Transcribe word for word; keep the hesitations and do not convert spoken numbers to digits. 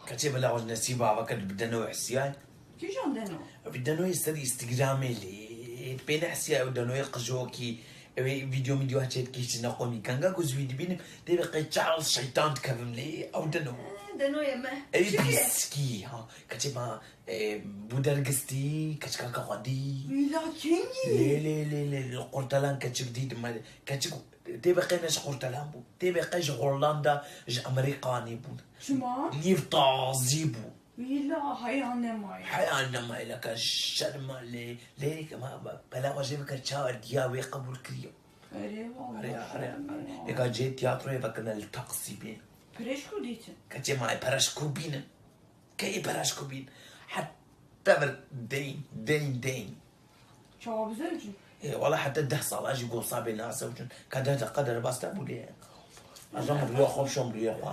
Keçê bela xwe ji nesîba avakir bi deno hesiyay. Kîjan deno? Ev denoyê ser Instagramê lê. Pê nehesiya ew denoyê qijokî. Ew ê video mîdyo çê dikî ji neqomî. Kenga ku ez wî dibînim, tê be qey çar şeytan dikevim lê. Ew deno. Denoyê me. Ew ê pîskî ha. Keçê ma e, bû dergistî, keçika ke xwedî. Wîla kengî. Lê lê lê lê li qurtelan keçik dî dime. Keçik tê be qey ne ji qurtelan bû. Tê be qey ji Hollanda, ji Amerîkanê bû. Çima? Nîv tazî bû. Wîla heya nemaye. Heya nemaye leka şerma lê. Lê ma bela xwe jê bikir çawa diya wê qebûl kiriye. Erê Erê, erê, erê. Êka cê tiyatroyê vekirine li Taksîmê. Pireşku dîtin. Keçê ma ê pereşku bînin. Keyê pereşku bîn. Heta vir deyn, deyn, deyn. Çawa bizer cû? Ê, wala heta deh sala jî gosa bê nase û çûn. Kader de kader basta bû lê. Ez am rüya xwe şom rüya xwe.